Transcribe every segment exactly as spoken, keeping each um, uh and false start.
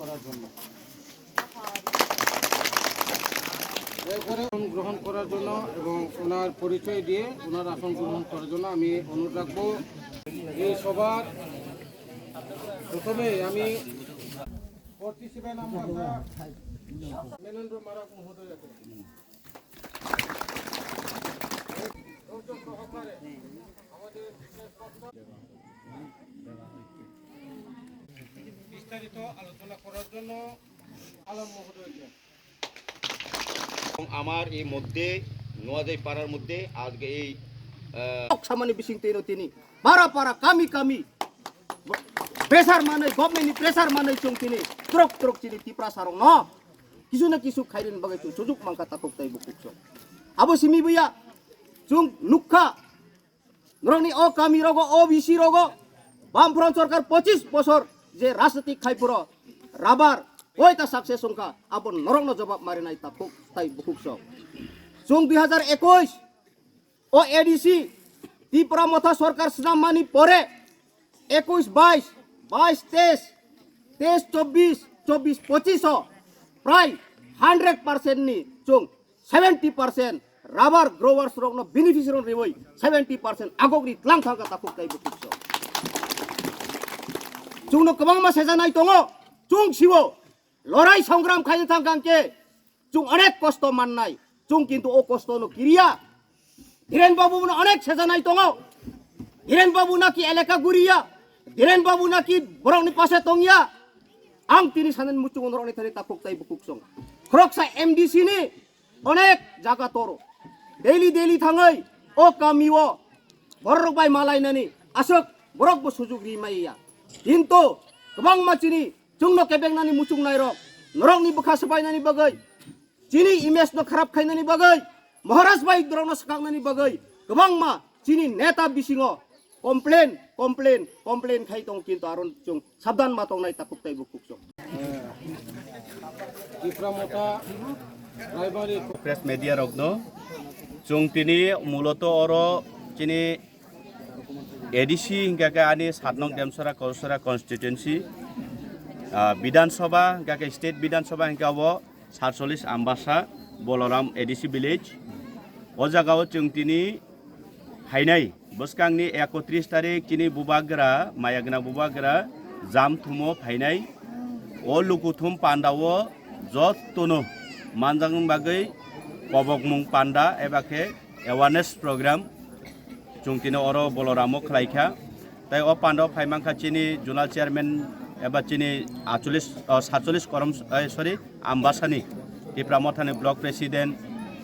করার জন্য। এরপরে আসন গ্রহণ করার জন্য এবং ওনার পরিচয় দিয়ে ওনার আসন গ্রহণ করার জন্য আমি অনুরোধ রাখবো। এই সভার প্রথমে আমি ফর্টি সেভেন আমবাসা মেনেন্দ্র মারাক মহোদয়কে বিস্তারিত আলোচনা করার জন্য আলম মহোদয়কে। এবং আমার এই মধ্যে নোয়াজাই পাড়ার মধ্যে আজকে এই, আহ, Samani bising twi no tini. Para para kami kami. Pressure manwi, government ni pressure manwi chwng tini. Trok trok chini Tiprasa rok no. Kisu na kisu khairin bagwi chwng sujuk mangkha takhuk tai bukhuk chwng. Abo simi buya. Chwng nukha. Norokni o kami rogo, o B C rogo, Bamfront sorkar pochis bosor je rajniti khai phuro rabar koita success wngkha, abo norokno jobab marinai takhuk tai bukhuk sok. Chwng dui hazar ekush o A D C Tipra Motha sorkar swnammani pore ekush bais, bais teish, teish chobbish, chobbish pochis o prai hundred percent ni chwng seventy percent rubber growers rokno beneficiary rok riwi seventy percent agok ri tlang thangkha takhuk tai bukhuk sok. Chwngno kwbangma sejanai tongo, chwng siwo lorai songram khaina thangkha hwnkhe chwng onek kosto mannai, chwng kintu o kosto no kiriya. Dhiren Babu no onek sejanai tongo. Dhiren Babu naki eleka guriya. Dhiren Babu naki borokni pase tongya. Ang tini sanen muchungo norokni thani takhuk tai bukhuk song. Khoroksa M D C ni onek jaga toro. Daily daily thangwi o kami o borok bai malainani aswk borok bo sujuk ri maiya. Kintu kwbangma chini chwngno kebengnani muchungnai rok norokni bwkha swbainani bagwi chini image no kharap khainani bagwi, Maharaj bai borokno swkaknani bagwi kwbangma chini neta bisingo complain, complain, complain khai tongo, kintu aro chwng sabdan ma tongnai takhuk tai bukhuk chwng. Tipra Motha Primary Press media rokno chwng tini muloto oro chini A D C hingka khe ani satnok Demsora Korsora constituency, ah, Bidhan Sabha hingka khe state Bidhan Sabha hingka o satcholish Ambasa, Boloram A D C village. O jaga o chwng tini phainai bwskangni ekotris tarik chini bubagra, mayagna bubagra Jamthumo phainai. O lukuthum panda o jottono manjakna bagwi kobokmung panda eba khe awareness program chwng tini oro Boloramo khlai kha. Tai o panda o phai mankha chini zonal chairman eba chini acholish, o, satcholish korom, eh, sorry, Ambasani Tipra Mothani block president,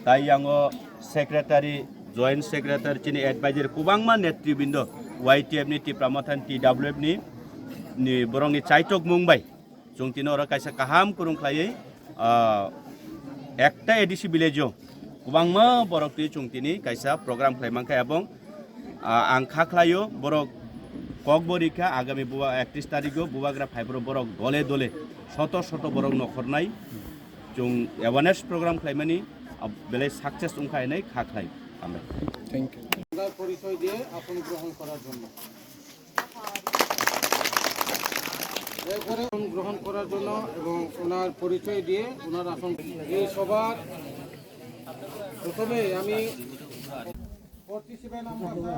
tai yango secretary, joint secretary, chini advisor, kwbangma netribindo Y T F ni, Tipra Mothani, T W F ni, ni borokni chaitok mung bai. Chwng tini oro kaisa kaham kwrwng khlaiwi, ah, ekta A D C village o kwbangma borok twi chwng tini kaisa program khlai mankha, ebong, ah, ang kha khlaio borok kokbo rikha agami buba-, ektis tarikh o bubagra phaiphuru borok dole dole soto soto borok nokhornai chwng awareness program khlaimani, ah, belai success wngkha hinwi kha khlai. Hambai. Thank you. পরিচয় দিয়ে আসন গ্রহণ করার জন্য। এরপরে আসন গ্রহণ করার জন্য এবং ওনার পরিচয় দিয়ে ওনার আসন, এই সভার প্রথমে আমি পঁচিশ সেভেন আমরা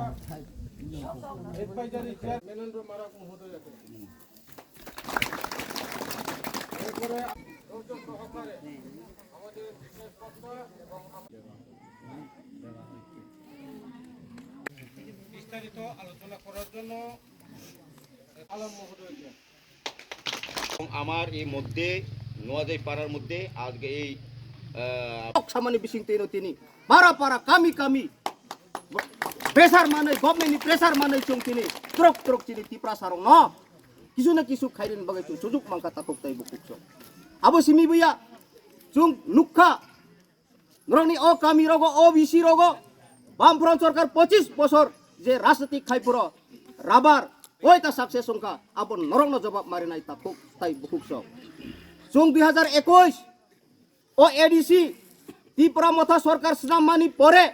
এডভাইজারি চেয়ার মেনেন্দ্র মারাক মহোদয়কে। এরপরে ধৈর্য সহকারে আমাদের বিশেষ বক্তা এবং বিস্তারিত আলোচনা করার জন্য আলম মহোদয়কে। এবং আমার এই মধ্যে নোয়াজাই পাড়ার মধ্যে আজকে এই, আহ, Samani bising twi no tini para para kami kami pressure manwi, government ni pressure manwi chwng tini trok trok chini Tiprasa rok no kisu na kisu khairin bagwi chwng sujuk mankha takhuk tai bukhuk chwng. Abo simi buya chwng nukha. Norokni o kami rogo, o B C rogo, Bamfront sorkar pochis bosor je rajniti khai phuro rabar koita success wngkha, abo norokno jobab marinai takhuk tai bukhuk sok. Chwng dui hazar ekush o A D C Tipra Motha sorkar swnammani pore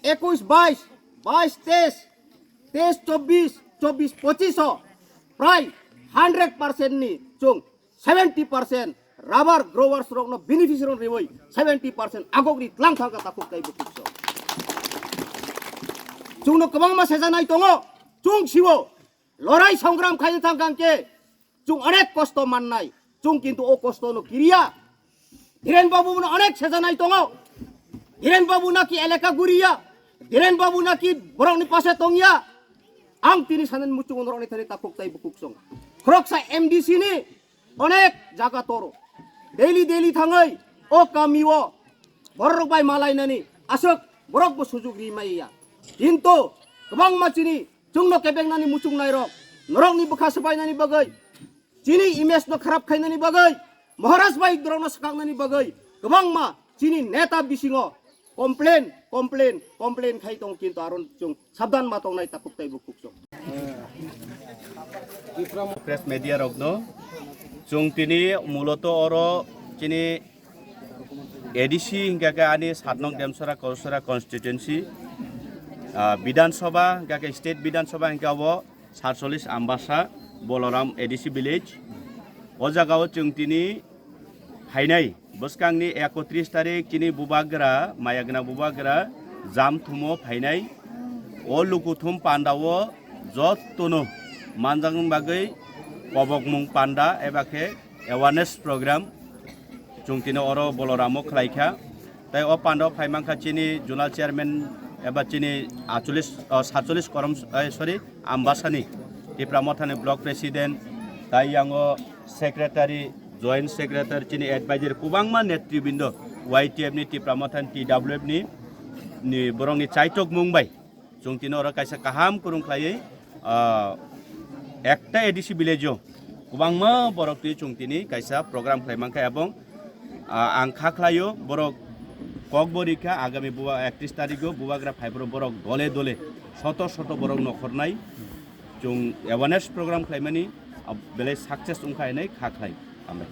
ekush bais, bais teish, teish chobbish, chobbish pochis o prai hundred percent ni chwng seventy percent rubber growers rokno beneficiary rok riwi seventy percent agok ri tlang thangkha takhuk tei bukhuk so. Chwngno kwbangma sejanai tongo, chwng siwo lorai songram khaina thangkha hwnkhe chwng onek kosto mannai, chwng kintu o kosto no kiriya. Dhiren Babu no onek sejanai tongo, Dhiren Babu naki elaka guriya, Dhiren Babu naki borokni pase tongya. Ang tini sanin muchungo norokni thani takhuk tei bukhuk song. Khoroksa M D C ni onek jaga toro. Daily daily thangwi o kami o borok bai malainani aswk borok bo sujuk ri maya. Kintu kwbangma chini chwngno kebengnani muchungnai rok, norokni bwkha swbainani bagwi, chini image no kharap khainani bagwi, Maharaj bai borokno swkaknani bagwi kwbangma chini neta bisingo complain, complain, complain khai tongo, kintu aro chwng sabdan ma tongnai takhuk tei bukhuk song. Press media rokno chwng tini muloto oro chini A D C hingka khe ani satnong Demsora Kausora constituency, ah, Bidhan Sabha hingka khe state Bidhan Sabha hingka o satcholish Ambasa Boloram A D C village. O jaga o chwng tini phainai bwskangni ekotris tarik chini bubagra, mayagna bubagra Jamthumo phainai. O lukuthum panda o jottono manjakna bagwi kobokmung panda eba khe awareness program chwng tini oro Boloramo khlaikha. Tai o panda o phaimankha chini zonal chairman eba chini acholish, o, satcholish korom, eh, sorry, Ambasani Tipra Mothani block president, tai yango secretary, joint secretary, chini advisor, kwbangma netribindo Y T F ni, Tipra Mothani, T W F ni, ni borokni chaitok mung bai chwng tini oro kaisa kaham kwrwng khlaiwi, ah, ekta A D C village o kwbangma borok twi chwng tini kaisa program khlai mankha, ebong, ah, ang kha khlaio borok kok bo rikha, agami buba-, ekatris tarikh o bubagra phaiphuru borok dole dole soto soto borok nokhornai chwng awareness program khlaimani, ah, belai success wngkha hinwi kha khlai. Hambai.